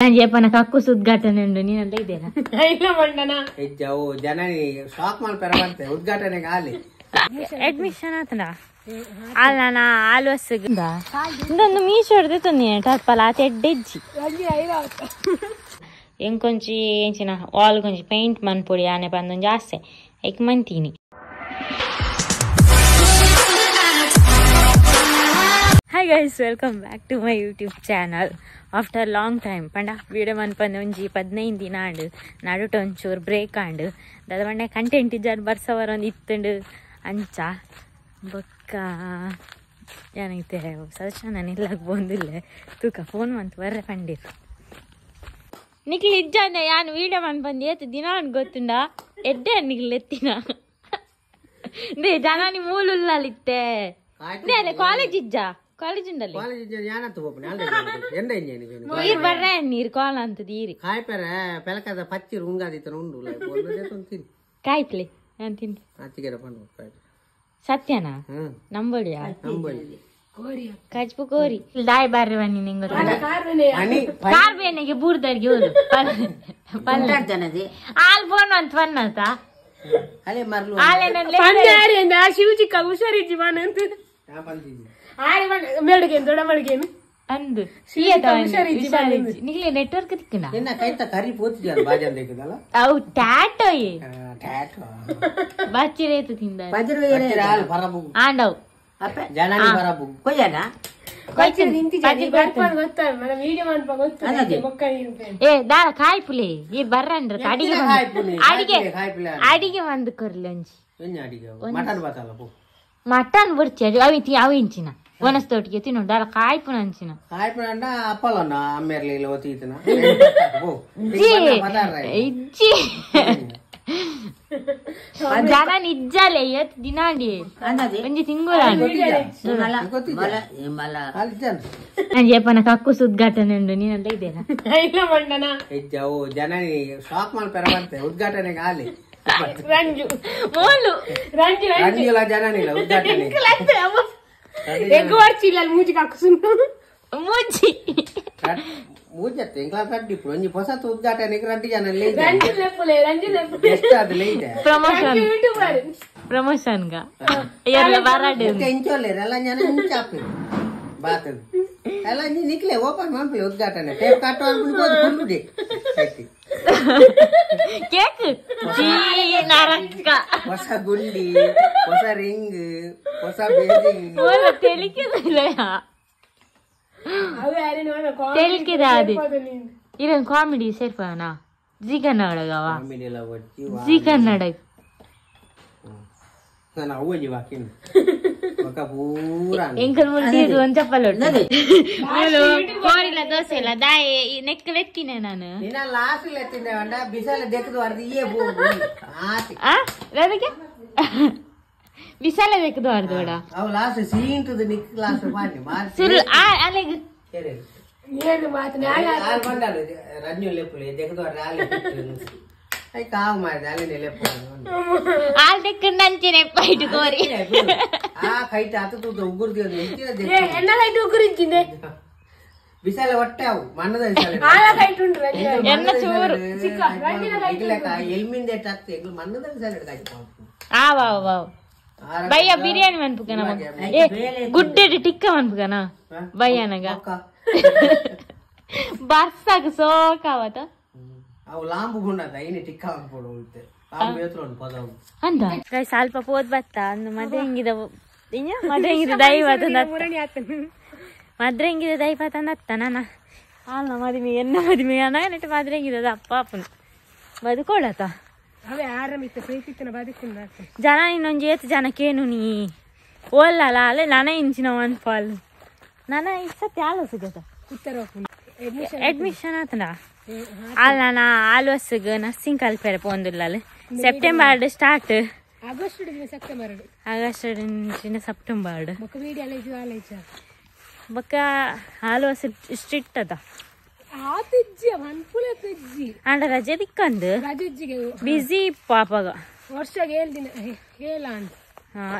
ನಾನು ಜೇಪನ ಕಕ್ಕುಸ್ ಉದ್ಘಾಟನೆ ಉಂಡು ನೀನಲ್ಲ ಇದೇನಾ ಇಲ್ಲ ಮಂಡನ ಹೆಜ್ಜವು ಜನನಿ ಶಾಕ್ ಮಲ್ಪೆರ ಬರ್ತೆ ಉದ್ಘಾಟನೆಗೆ ಆಲಿ ಅಡ್ಮಿಷನ್ ಆತನ ಅಲ್ಲ ನಾ ಆಲ್ವಸ್ ಇಂದೊಂದು ಮೀಶೋಡ್ದೆ ತೊಂದಿನ ಟರ್ಪಲ ಆತ ಎಡ್ಡೆಜ್ಜಿ ಎಂಕೊಂಚಿ ಎಂಚಿನ ವಾಲ್ ಕೊಂಚಿ ಪೇಂಟ್ ಮನ್ಪೊಡಿ ಆನೆ ಪಂದೊಂಜಿ ಆಸೆ ಐಕ್ ಮಂತೀನಿ. Hi guys, welcome back to my YouTube channel. After long time, panda video manpande onji 15 ದಿನ ಆಂಡ್ ನಡುಟ ಒಂಚೂರು ಬ್ರೇಕ್ ಆಂಡ್ ದಾದ ಪಂಡ ಕಂಟೆಂಟ್ ಇಜ್ಜಾರ್ ಬರ್ಸವರ ಒಂದು ಇತ್ತುಂಡು ಅಂಚ ಬೊಕ್ಕ ಏನೈತೆ ಸದಸ್ಯ ನಾನು ಇಲ್ಲಾಗ ಬಂದಿಲ್ಲ ತೂಕ ಫೋನ್ ಮಂತ್ ಬರ್ರೆ ಪಂಡಿರ್ ನಿಕ್ಲು ಇಜ್ಜಾನೆ ಯಾನ್ ವಿಡಿಯೋ ಮನ್ಪಂದು ಏತ್ ದಿನ ಅಂಡ್ ಗೊತ್ತುಂಡ ಎಡ್ಡೆ ನಿಕ್ಲು ಎತ್ತಿನ they ಜನನಿ ಮೂಲುಲ್ಲಾಲಿತ್ತೆ ಅದೇ ಕಾಲೇಜ್ ಇಜ್ಜಾ ಕಾಲೇಜ್ ಉಂಡಲ್ಲಿ ಕಾಲೇಜ್ ಇಜ್ಜ ಯಾನತ್ತು ಪೋಪುನೆ ಅಲ್ಲ ಎಂದ ಇಂಜೆ ನೀರು ಬರ್ರೆ ನೀರು ಕಾಲ್ ಅಂತ ದೀರಿ ಕಾಯ್ಪೆರೆ ಪೆಲಕದ ಪಚ್ಚಿರು ಉಂಗಾದಿತ್ತನ ಉಂಡು ತಿನ್ನಿ ಕಾಯ್ಪ್ಲೆ ನಾನು ತಿನ್ನಿ ಆಚಿಗೆರ ಪಂಡು ಕಾಯ್ಪೆ ಸತ್ಯನಾ ನಂಬಳಿಯಾ ನಂಬಳಿ ಕಜ್ಪು ಕೋರಿ ದಾಯ್ ಬರ್ರೆ ಬನ್ನಿ ನಿಂಗೆ ಕಾರ್ ಬೇನೆಗೆ ಬೂರ್ದರ್ಗೆ ಹೋರು ಆಲ್ ಫೋನ್ ಅಂತ ಬನ್ನತ ಅಲೆ ಮರ್ಲು ಆಲೆ ಶಿವಜಿಕ್ಕ ಹುಷಾರಿಜ್ಜಿ ಬಾನ ಅಂತ ಅಂದು ನಿಗ್ಲೆ ನೆಟ್ವರ್ಕ್ ತಿಕ್ಕಣ ನಿನ್ನ ಕೈತ ಕರಿ ಪೋತಿದ್ಯಲ್ಲ ಬಾಜನ್ ದೇಕದಲ್ಲ ಅವು ಟ್ಯಾಟೋಯ್ ಟ್ಯಾಟೋ ಬಚ್ಚಿರೇತು ತಿಂದ ಆಲ್ ಬರಬು ಆಂಡವ್ ಜನನಿ ಬರಬು ಕೊಯ್ಯನ ಏ ದಾರ ಕಾಯ್ಪುಲೆ ಈ ಬರ್ರಂದ್ರ ಅಡಿಗೆ ಅಡಿಗೆ ಅಡಿಗೆ ಬಂದು ಕೊರ್ಲಿ ಒಂಜಿ ಅಡಿಗೆ ಮಟನ್ ಬಾತಲ್ಲ ಪೋ ಮಟನ್ ಬುರ್ಚಿ ಅವಿ ಅವಿ ಇಂಚಿನ ಒನಸ್ತೋಟಿಗೆ ತಿನ್ನು ದಾರ ಕಾಯ್ಪುನ ಅಂಚಿನ ಕಾಯ್ಪುನ ಅಂಡ ಅಪ್ಪಲನ್ನ ಅಮ್ಮೇರ್ಲಿ ಇಲ್ಲ ಒತ್ತೀತನ ಇಜ್ಜಿ ಜನ ನಿಜ್ಜಾಲೆ ಏತ್ ದಿನಾಂಡಿ ಒಂಜಿ ತಿಂಗುಳ ನಾನು ಜೇಪನ ಕಕ್ಕುಸ್ ಉದ್ಘಾಟನೆ ಉಂಡು ನೀನಲ್ಲ ಇದೇನಾ ಇಲ್ಲ ಮಂಡನ ಹೆಜ್ಜವು ಜನನಿ ಶಾಕ್ ಮಲ್ಪೆರ ಬರ್ತೆ ಉದ್ಘಾಟನೆಗೆ ಆಲಿ ರಂಜು ಮೋಲು ರಂಜು ರಂಜುಲ ಜನನಿಲ್ಲ ಉದ್ಘಾಟನೆ ಎಗ್ಗು ವರ್ಚಿಲ್ಲ ಮೂಜಿ ಕಕ್ಕುಸುನು ಮೂಜಿ ಮೂಜತ್ತೆ ಎಂಕ್ಲ ರಡ್ಡಿ ಇಪ್ಪು ಒಂಜಿ ಹೊಸತು ಉದ್ಘಾಟನೆಗೆ ರಡ್ಡಿ ಜನ ರಂಜು ಲೆಪ್ಪುಲೆ ರಂಜು ಲೆಪ್ಪುಲೆ ಎಷ್ಟು ಅದು ಲೈದೆ ಪ್ರಮೋಷನ್ ಯೂಟ್ಯೂಬರ್ ಪ್ರಮೋಷನ್ ಗ ಎಲ್ಲ ಬರಾಡೆ ಇಂಚೋಲೆ ಎಲ್ಲ ಜನ ಇಂಚಾಪಿ ಬಾತದ ಎಲ್ಲ ನೀ ನಿಕ್ಲೆ ಓಪನ್ ಮಾಡ್ಲಿ ಉದ್ಘಾಟನೆ ಟೇಪ್ ಕಟ್ ಮಾಡ್ಬಿಟ್ಟು ಫುಲ್ ಕೇಕ್ ನರಕ ಹೊಸ ಗುಂಡಿ ಹೊಸ ರಿಂಗ್ ಹೊಸ ಬೇಸಿಂಗ್ ತೆಲಿಕೆದಿಲ್ಲ ತೆಲಿಕೆದ ಅದು ಇದೊಂದು ಕಾಮಿಡಿ ಸೇರ್ಪಣ ಜಿ ಕನ್ನಡಗವ ಜಿ ಕನ್ನಡ ನಾನು ಅವ್ವಜಿ ವಾಕಿನ ಪೂರ ಎಂಕಲ್ ಮುಲ್ತಿ ಒಂದು ಚಪ್ಪಲ್ ಕೋರಿಲ್ಲ ದೋಸೆ ಇಲ್ಲ ದಾಯಿ ನೆಕ್ ಲೆತ್ತಿನ ನಾನು ನಿನ್ನ ಲಾಸ್ಟ್ ಲೆತ್ತಿನ ಅಂಡ ಬಿಸಲ ದೆಕ್ಕದು ಅರ್ಧ ಇಯೇ ಆತಿ ಆ ಅದಕ್ಕೆ ಬಿಸಲ ದೆಕ್ಕದು ಅರ್ಧ ಬೇಡ ಅವು ಲಾಸ್ಟ್ ಸೀಂಟದ ನಿಕ್ ಲಾಸ್ಟ್ ಮಾಡಿ ಸುರು ಆ ಅಲೆಗ್ ಏನು ಮಾತು ಆಲ್ ಬಂಡಾಲು ರಂಜು ಲೆಪ್ಪುಲೆ ದೆಕ್ಕದು ಅರ್ಧ ಆಲೆ I ಕಾವು ಮಾಡಿದೆ ಅಲ್ಲೇ ಲೆಪ್ಪು ಆಲ್ ದೆಕ್ಕಂಡ ಅಂಚೆನೆ ಪೈಟು ಕೋರಿ ಆ ಕೈಟ ಆತ ತೂತ ಉಗುರ್ದಿ ಎನ್ನ ಕೈಟ್ ಉಗುರಿಜ್ಜಿಂದೆ ಬಿಸಲ ಹೊಟ್ಟೆ ಅವು ಮಣ್ಣದ ಬಿಸಲ ಆಲ ಕೈಟ್ ಉಂಟು ಎನ್ನ ಚೂರು ಎಲ್ಮಿಂದ ಎಟ್ಟಾಗ್ತದೆ ಎಂಗ್ಲು ಮಣ್ಣದ ಬಿಸಲ ಕಾಯ್ತು ಆ ವಾವ್ ವಾವ್ ಬಯ್ಯ ಬಿರಿಯಾನಿ ಮನ್ಪುಕನ ಏ ಗುಡ್ಡೆಡ್ ಟಿಕ್ಕ ಮನ್ಪುಕನ ಬಯ್ಯನಗ ಬರ್ಸಾಗ ಸೋಕಾವತ ಅವು ಲಾಂಬು ಗುಂಡದ ಐನೆ ಟಿಕ್ಕ ಅನ್ಪೋಡು ಉಂಟೆ ಲಾಂಬು ಏತ್ರ ಉಂಟು ಪದವು ಅಂದ ಸ್ವಲ್ಪ ಪೋದ್ ಬತ್ತ ಅಂದು ಮದ್ರೆ ಹಿಂಗಿದ ಮದ್ರೆ ಹಿಂಗಿದ ದೈವ ಮದ್ರೆ ಹಿಂಗಿದ ದೈವ ತಂದ ಅತ್ತ ನಾನ ಅಲ್ಲ ಮದಿಮೆ ಎನ್ನ ಮದಿಮೆ ಅನ್ನ ಮದ್ರೆ ಹಿಂಗಿದ ಅಪ್ಪ ಅಪ್ಪನು ಬದುಕೋಳತ ಜನ ಇನ್ನೊಂದು ಏತ್ ಜನಕ್ಕೇನು ನೀ ಓಲ್ಲಲ್ಲ ಅಲ್ಲೇ ನಾನೇ ಇಂಚಿನ ಒನ್ ಫಾಲ್ ನಾನ ಇಷ್ಟತ್ತೆ ಆಲ ಸಿಗತ್ತ ಅಡ್ಮಿಷನ್ ಆತನ ಅಲ್ಲ ನಾ ಆಲ್ವಸ್ಗ್ ನರ್ಸಿಂಗ್ ಕಲ್ಪೆರೆ ಪೋಂದುಲ್ಲ ಸೆಪ್ಟೆಂಬರ್ ಸ್ಟಾರ್ಟ್ ಆಗಸ್ಟ್ ಸೆಪ್ಟೆಂಬರ್ ಬೊಕ್ಕ ಆಲ್ವಸ್ ಸ್ಟ್ರಿಕ್ಟ್ ಅದ ಅಂಡ ರಜೆ ದಿಕ್ಕಂದು ಬಿಸಿ ಪಾಪಗ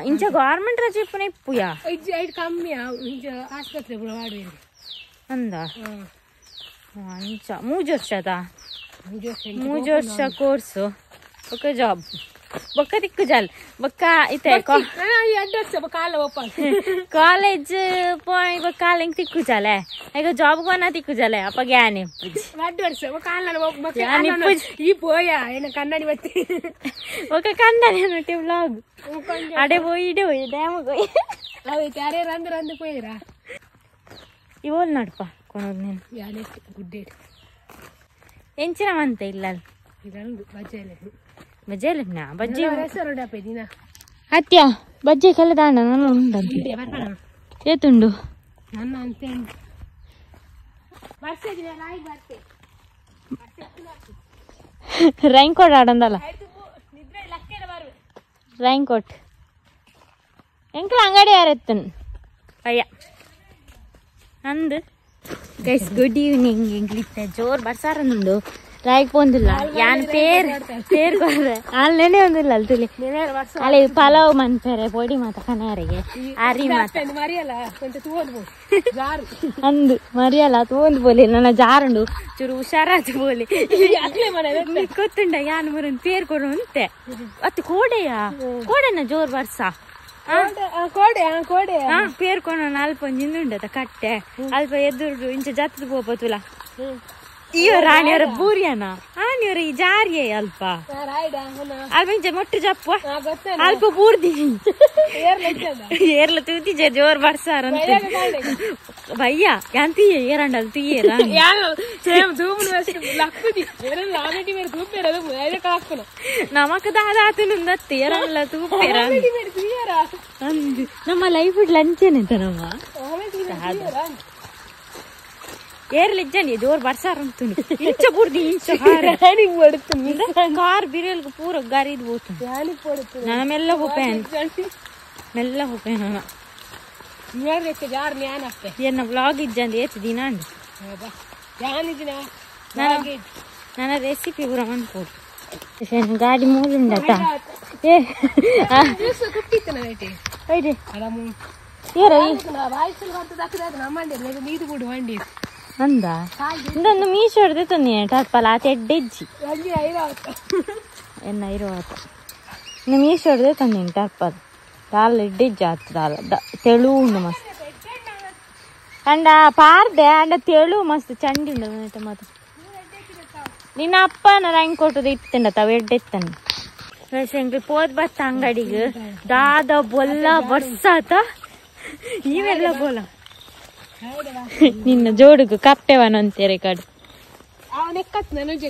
ಇಂಚ ಗವರ್ಮೆಂಟ್ ರಜೆ ಇಪ್ಪುನ ಇಪ್ಪುಯಾ ಕಮ್ಮಿ ಆಸ್ಪತ್ರೆ ಅಂದ ಅಂಚ 3 ವರ್ಷದ 3 ವರ್ಷ ಕೋರ್ಸ್ ಬೊಕ್ಕ ಜಾಬ್ ಬೊಕ್ಕ ದಿಕ್ಕು ಜಾಲ್ ಬೊಕ್ಕ ಇತ್ತೆ ಕಾಲೇಜ್ ಪೋಯ್ ಬೊಕ್ಕ ಕಾಲ ತಿಕ್ಕು ಜಾಲೆ ಈಗ ಜಾಬ್ ಗೋನ ತಿಕ್ಕು ಜಾಲೆ ಅಪ್ಪ ಗ್ಯಾನೆ ಈ ಪೋಯ ಏನ ಕನ್ನಡಿ ಬತ್ತಿ ಬೊಕ್ಕ ಕನ್ನಡಿ ನೋಟಿ ವ್ಲಾಗ್ ಅಡೆ ಪೋಯಿ ಇಡೆ ಹೋಯ್ ಡ್ಯಾಮ್ ಹೋಯ್ ಅವೆ ರಂದು ರಂದು ಪೋಯಿರಾ ಇವೋಲ್ ನಡ್ಪ ಕೊನೋದು ನೀನು ಯಾನೆ ಗುಡ್ಡೆ ಎಂಚಿನ ಮಂತೆ ಇಲ್ಲ ಬಜ್ಜೆ ಬಜ್ಜೆ ಬಜ್ಜೆ ಅತ್ಯ ಬಜ್ಜೆ ಕಲ್ಲದಾಂಡ ನಾನು ಉಂಟಂತೆ ಏತುಂಡು ರೈನ್ ಕೋಟ್ ಆಡಂದಲ್ಲ ರೈನ್ ಕೋಟ್ ಎಂಕಲ ಅಂಗಡಿ ಯಾರೆತ್ತನ್ ಅಯ್ಯ ಅಂದು ಗೈಸ್ ಗುಡ್ ಈವ್ನಿಂಗ್ ಎಂಕ್ಲಿತ್ತೆ ಜೋರ್ ಬರ್ಸಾರನುಂಡು ರಾಯ್ಕ್ ಪೋಂದಿಲ್ಲ ಯಾನ್ ಪೇರ್ ಪೇರ್ ಕೊರ್ರೆ ಅಲ್ಲೇನೆ ಒಂದಿಲ್ಲ ಅಲ್ತುಲಿ ಅಲ್ಲಿ ಪಲಾವ್ ಮನ್ಪೆರೆ ಪೊಡಿ ಮಾತ ಕನಾರಿಗೆ ಅರಿ ಮಾತ ಅಂದು ಮರಿಯಲ್ಲ ತೋಂದು ಬೋಲಿ ನನ್ನ ಜಾರುಂಡು ಚೂರು ಹುಷಾರಾತು ಬೋಲಿ ಗೊತ್ತುಂಡ ಯಾನ್ ಮುರನ್ ಪೇರ್ ಕೊರು ಅಂತೆ ಅತ್ತು ಕೋಡೆಯ ಕೋಡೆನ ಜೋರ್ ಬರ್ಸ ಪೇರ್ ಕೊನ ಅಲ್ಪ ಒಂಜಿ ಕಟ್ಟೆ ಅಲ್ಪ ಎದುರು ಇಂಚ ಜಾತ್ರೆ ಪೋಪತುಲ ಇವ ರಾಣಿಯವರ ಬೂರಿಯನ ಆನಿಯವರ ಈ ಜಾರಿಯೇ ಅಲ್ಪ ಅಲ್ಪ ಇಂಚ ಮೊಟ್ಟು ಜಪ್ಪ ಅಲ್ಪ ಬೂರ್ದಿ ಏರ್ಲ ತೂತಿಜೆ ಜೋರ್ ಬರ್ಸಾರ ಭಯ್ಯ ಯಾಂತೀಯ ಏರಂಡಲ್ ತೀಯರ ನಮಕ್ ದಾದಾತುನುಂದತ್ತೆ ಏರಲ್ಲ ತೂಪೇರ ನಮ್ಮ ಲೈಫ್ ಲಂಚೇನೆ ನಮ್ಮ ಏರ್ಲಿಜ್ಜನಿ ಜೋರ್ ಬರ್ಸಾರ ಉಂಟು ಇಂಚ ಬುರ್ದಿ ಇಂಚ ಕಾರ್ ಬಿರಿಯಲ್ಗೆ ಪೂರ ಗರಿದ್ ಬೋತು ನಾನು ಮೆಲ್ಲ ಹೋಪೇನ್ ಮೆಲ್ಲ ಹೋಪೇನ್ ನಾನು ಎನ್ನ ವ್ಲಾಗ್ ಇಜ್ಜಂದು ಏತ್ ದಿನ ನನ್ನ ರೆಸಿಪಿ ಪೂರ ಮನ್ಪೋಡು ಗಾಡಿ ಮೂಲುಂಡತ ಏ ಅಂದ ಇಂದೊಂದು ಮೀಶೋ ಹಿಡ್ದು ತಂದಿ ಟರ್ಪಲ್ ಆತ ಎಡ್ಡೆಜ್ಜಿ ಎನ್ನ ಇರುವತ ಇನ್ನು ಮೀಶೋ ಹಿಡ್ದು ತಂದೀನಿ ಟರ್ಪಲ್ ದಾಲ್ ಎಡ್ಡೆಜ್ಜಿ ಆತು ದಾಲ್ ತೆಳು ಉಂಡು ಮಸ್ತ್ ಅಂಡ ಪಾರ್ದೆ ಅಂಡ ತೆಳು ಮಸ್ತ್ ಚಂಡಿ ಉಂಡು ಮಾತು ನಿನ್ನ ಅಪ್ಪನ ರಂಗ್ ಕೊಟ್ಟದು ಇತ್ತಂಡ ತಾವು ಎಡ್ಡೆತ್ತನು ಎಂಗ್ಲಿ ಪೋದ್ ಬತ್ತ ಅಂಗಡಿಗೆ ದಾದ ಬೊಲ್ಲ ಬರ್ಸಾತ ಇವೆಲ್ಲ ಬೋಲ ನಿನ್ನ ಜೋಡುಗು ಕಪ್ಪೆವನಂತೇರೆ ಕಡು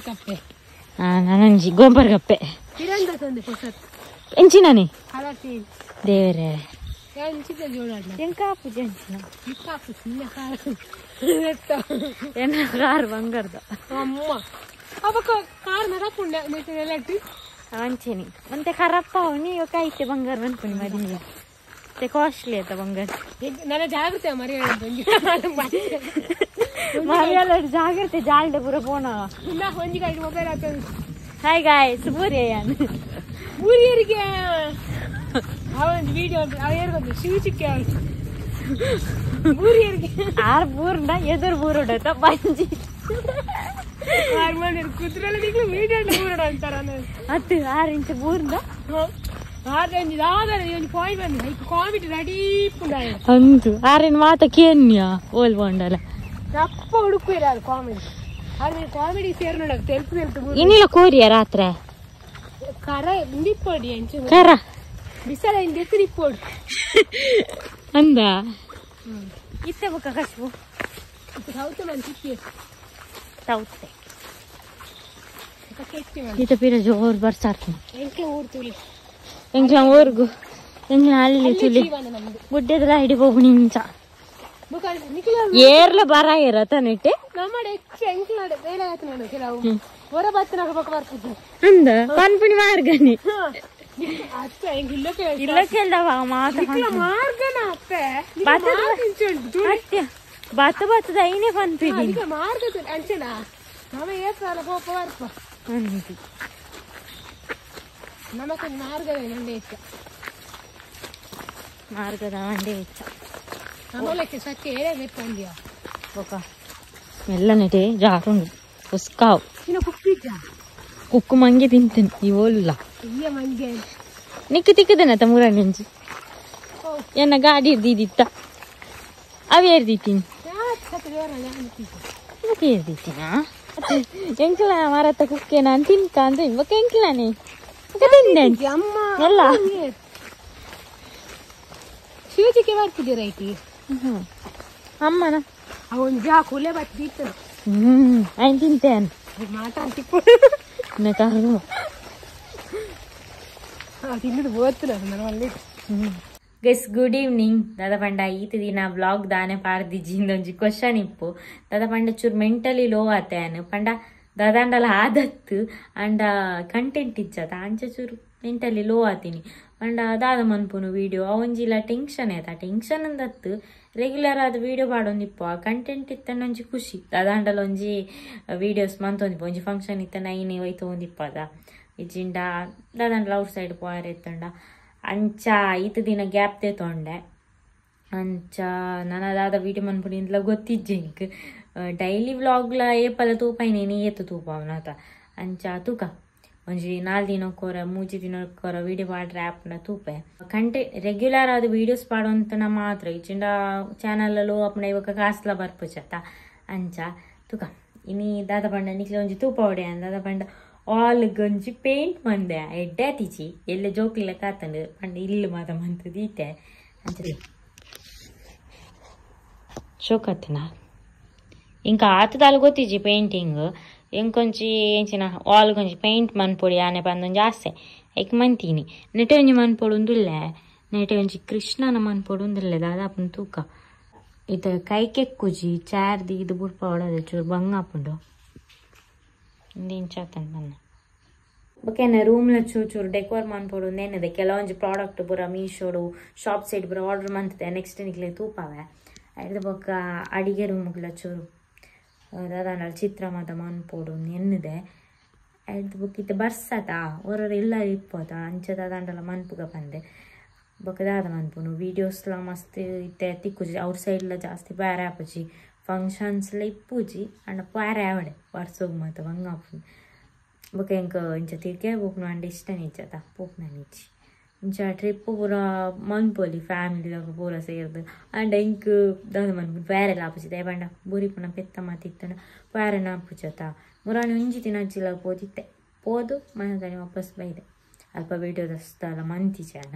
ಕಪ್ಪೆ ನಾನಂಜಿ ಗೊಂಬರ್ ಕಪ್ಪೆ ಎಂಚಿನಾನೆ ದೇವರೇ ಎಂಕಾಪು ಜಂಚಿನ ಎನ್ನ ಕಾರ್ ಬಂಗಾರದ ಅಂಚೆನಿ ಮತ್ತೆ ಖರಪ್ಪ ನೀವು ಕೈತೆ ಬಂಗಾರ ಅನ್ಕೊಂಡು ಮರಿ ಕಾಸ್ಟ್ಲಿ ಆಯ್ತಾ ಬಂಗಾರ ನನ್ನ ಜಾಗ್ರತೆ ಮರಿಯಲ್ಲ ಜಾಗ್ರತೆ ಜಾಲ್ಡೆ ಪೂರ ಪೋಣ ಹಾಯ್ ಗಾಯ್ಸ್ ಬೂರಿ ಬೂರಿಯರಿಗೆ ಅವೊಂದು ವಿಡಿಯೋ ಅವ ಶಿವಚಿಕ್ಕೆ ಬೂರಿಯರಿಗೆ ಆರು ಬೂರ್ನ ಎದುರು ಬೂರುಡ ಬಂಜಿ ಆರು ಮಂದಿ ಕುದುರೆಲ್ಲ ವಿಡಿಯೋ ಬೂರುಡ ಅಂತಾರ 10 6 ಇಂಚ್ ಬೂರ್ನ ಅಂದು ಆರಿನ ಮಾತ ಕೇನ್ಯ ಓಲ್ ಬೋಂಡಲ ಅಪ್ಪ ಹುಡುಕು ಕಾಮಿಡಿ ಕಾಮಿಡಿ ಸೇರ್ ನೋಡ ತೆಲ್ಪು ತೆಲ್ಪು ಇನ್ನಿಲ್ಲ ಕೋರಿಯ ರಾತ್ರಿ ಕರ ಇಂದಿಪ್ಪೋಡಿ ಅಂಚು ಕರ ಬಿಸಲ ಇಂದೆತ್ತಿರಿಪ್ಪೋಡು ಅಂದ ಇತ್ತೆ ಬೊಕ್ಕ ಕಶು ಸೌತೆ ಮಂಚಿಕ್ಕಿ ಸೌತೆ ಈತ ಪೀರ ಜೋರ್ ಬರ್ಸಾರ್ತು ಎಂಕ್ಲ ಊರು ತುಲಿ ಎಂಕ್ಲ ಊರ್ಗು ಎಂಕ್ಲ ಅಲ್ಲಿ ತುಲಿ ಗುಡ್ಡೆದಲ ಹಿಡಿ ಹೋಗು ನಿಂಚ ಏರ್ಲ ಬರ ಏರತ ನೆಟ್ಟೆ ಅಂದ ಪನ್ಪಿಣಿ ಮಾರ್ಗನಿ ಇಲ್ಲ ಕೇಳ್ದವ ಮಾತ ಬತ್ತ ಬತ್ತದ ಐನೇ ಪನ್ಪಿಣಿ ಮಾರ್ಗದ ಮಂಡೆ ಹೆಚ್ಚ ಸತ್ಯ ಏರೇ ಬೇಕು ಅಂದ್ಯಾ ಬೊಕ ಮೆಲ್ಲನೆಟೆ ಜಾರುಂಡು ಉಸ್ಕಾವ್ ಕುಕ್ಕು ಮಂಗೆ ತಿಂತೇನೆ ಇವಲ್ಲ ನಿಕ್ಕು ತಿಕ್ಕದನತ ಮುರನೆಂಜಿ ಎನ್ನ ಗಾಡಿ ಇರ್ದಿದ್ದಿತ್ತ ಅವಿ ಎರ್ದಿತ್ತೀನಿ ಎರ್ದಿತ್ತೀನ ಎಂಕ್ಲ ಮರತ್ತ ಕುಕ್ಕೆ ನಾನು ತಿನ್ಕ ಅಂತ ಇವಾಗ ಎಂಕ್ಲಾನೆ ತಿಂದೆ ಅಲ್ಲ ಶಿವಜಿಗೆ ಬರ್ತಿದ್ದೀರ ಐತಿ ಅಮ್ಮನ ಅವನ್ ಜಾಕುಲೆ ಬತ್ತಿತ್ತು ಆಯ್ತು ತಿಂತೇನೆ ಮಾತಾಡ್ತಿ ತಿನ್ನದು ಬೋத்துல ನನ್ನ ಗೈಸ್ ಗುಡ್ ಈವ್ನಿಂಗ್ ದಾದ ಪಂಡ ಈತ ದಿನ ವ್ಲಾಗ್ ದಾನೆ ಪಾರ್ದಿಜ್ಜಿ ಒಂಜಿ ಕ್ವಶನ್ ಇಪ್ಪು ದಾದ ಪಂಡ ಚೂರು ಮೆಂಟಲಿ ಲೋ ಆತೇನು ಪಂಡ ದಾದಾಂಡಲ ಆದತ್ತು ಅಂಡ ಕಂಟೆಂಟ್ ಇಜ್ಜತ ಅಂಚ ಚೂರು ಮೆಂಟಲಿ ಲೋ ಆತೀನಿ ಪಂಡ ದಾದ ಮನ್ಪುನು ವೀಡಿಯೋ ಅವೊಂಜಿಲ ಟೆನ್ಷನ್ ಆಯ್ತಾ ಟೆನ್ಷನ್ ಅಂದತ್ತು ರೆಗ್ಯುಲರ್ ಆದ ವೀಡಿಯೋ ಪಾಡೊಂದಿಪ್ಪು ಆ ಕಂಟೆಂಟ್ ಇತ್ತಂಡ ಒಂಜಿ ಖುಷಿ ದಾದಾಂಡಲ ಒಂಜಿ ವೀಡಿಯೋಸ್ ಮಂತೊಂದಿಪ್ಪು ಒಂಜಿ ಫಂಕ್ಷನ್ ಇತ್ತ ನೈನ್ ಹೋಯ್ತು ಒಂದಿಪ್ಪದ ಇಜ್ಜಿಂಡ ದಾದಾಂಡಲ ಔಟ್ ಸೈಡ್ ಪೋಯರ್ ಇತ್ತಂಡ ಅಂಚ ಈತ ದಿನ ಗ್ಯಾಪ್ ತೊಂಡೆ ಅಂಚ ನನದಾದ ವೀಡಿಯೋ ಮನ್ಪುಡಿ ಇಂತಲ ಗೊತ್ತಿಜ್ಜೆ ಇಂಕ್ ಡೈಲಿ ವ್ಲಾಗ್ಲ ಏಪಲ ತೂಪಾಯಿನೇನಿ ಏತು ತೂಪಾವನಾತ ಅಂಚ ತೂಕ ಒಂಜಿ ನಾಲ್ ದಿನಕ್ಕೊರ ಮೂಜಿ ದಿನಕ್ಕೊರ ವೀಡಿಯೋ ಪಾಡ್ರೆ ಆ್ಯಪ್ನ ತೂಪೆ ಕಂಟೆ ರೆಗ್ಯುಲರ್ ಆದ ವೀಡಿಯೋಸ್ ಪಾಡುವಂತನ ಮಾತ್ರ ಇಚ್ಚಿಂಡ ಚಾನಲಲ್ಲೂ ಅಪ್ಪನ ಇವಾಗ ಕಾಸ್ಲ ಬರ್ಪುಚತ ಅಂಚ ತೂಕ ಇನಿ ದಾದ ಪಂಡ ನಿಕ್ಲೆ ಒಂಜಿ ತೂಪ ಹೊಡೆ ದಾದ ಪಂಡ ಆಲ್ ಒಂಜಿ ಪೇಂಟ್ ಮಂದೆ ಎಡ್ಡೆ ಆತಿಚಿ ಎಲ್ಲ ಜೋಕ್ಲಿಲ್ಲ ಕಾತಂಡು ಪಂಡ ಇಲ್ಲು ಮಾತ ಮಂತದ ಈತೆ ಅಂಚ ಶೋಕತ್ತನ ఇంకా ಆತದಾಲ್ ಗೊತ್ತಿಜ್ಜಿ ಪೇಂಟಿಂಗ್ ಇಂಕೊಂಚಿ ಎಂಚಿನ ಆಲ್ ಗೊಂಜಿ ಪೇಂಟ್ ಮನ್ಪೊಡಿ ಆನೆ ಪಂದೊಂಜಿ ಆಸೆ ಐಕ್ ಮಂತೀನಿ ನೆಟೆ ಒಂಜಿ ಮನ್ಪೊಡು ಉಂದುಲ್ಲೆ ನೆಟೆ ಒಂಜಿ ಕೃಷ್ಣನ ಮನ್ಪೊಡು ಉಂದುಲ್ಲೆ ದಾದಾಪುನ್ ತೂಕ ಇತ ಕೈಕೆಕ್ಕುಜಿ ಚಾರ್ದಿ ಇದು ಬುಡ್ಪ ಒಳದೆ ಚೂರು ಬಂಗಾಪುಂಡು ಇಂಚಾತಂಡು ಬನ್ನ ಬೊಕ ರೂಮ್ಲ ಚೂರು ಚೂರು ಡೆಕೋರ್ ಮನ್ಪೊಡು ನೇನದೆ ಕೆಲವೊಂಜಿ ಪ್ರಾಡಕ್ಟ್ ಪೂರ ಮೀಶೋಡು ಶಾಪ್ ಸೈಡ್ ಪೂರ ಆರ್ಡರ್ ಮಂತದೆ ನೆಕ್ಸ್ಟ್ ನಿಕ್ಲೆ ತೂಪಾವೆ ಐದು ಬೊಕ್ಕ ಅಡಿಗೆ ರೂಮ್ಗಳ ಚೂರು ದಾದಾಂಡಲ ಚಿತ್ರ ಮಾತ ಮನ್ಪೊಡು ಎನ್ನಿದೆ ಐದು ಬೊಕ್ಕ ಇತ್ತೆ ಬರ್ಸತ ಹೊರರು ಇಲ್ಲ ಇಪ್ಪೋತ ಅಂಚ ದಾದಾಂಡಲ ಮನ್ಪುಗ ಬಂದೆ ಬೊಕ್ಕ ದಾದ ಮನ್ಪುನು ವೀಡಿಯೋಸ್ಲ ಮಸ್ತ್ ಇತ್ತೆ ತಿಕ್ಕುಜಿ ಔಟ್ ಸೈಡ್ಲ ಜಾಸ್ತಿ ಪ್ಯಾರೆ ಆಪುಜಿ ಫಂಕ್ಷನ್ಸ್ಲ ಇಪ್ಪುಜಿ ಅಂಡ ಪ್ಯಾರೆ ಆವಡೆ ವರ್ಸೋಗ್ ಮಾತ ಬಂಗಾಪುನು ಬೊಕ ಎಂಕ್ ಇಂಚ ತಿರ್ಗೆ ಪೋಪುನ ಅಂಡ ಇಷ್ಟ ನಿಚ್ಚತ ಪೋಪುನ ನಿಚ್ಚಿ ಇಂಚ ಟ್ರಿಪ್ ಪೂರ ಮನ್ಪೊಲಿ ಫ್ಯಾಮಿಲಿ ಪೂರ ಸೇರ್ದು ಅಂಡ ಇಂಕ್ ದಾದ ಮನ್ಪುನು ಪ್ಯಾರೆಲ ಆಪುಜಿ ದಾಯೆ ಬೂರಿಪುನ ಪೆತ್ತ ಮಾತಿತ್ತಂಡ ಪ್ಯಾರೆನ ಆಪುಜತ ಮುರಾನಿ ಒಂಜಿ ದಿನ ಅಜ್ಜಿಲ ಪೋದಿತ್ತೆ ಪೋದು ಮನದಾನಿ ವಾಪಸ್ ಬೈದೆ ಅಲ್ಪ ವೀಡಿಯೋ ದಸ್ತಾಲ ಮಂತಿಚಾನ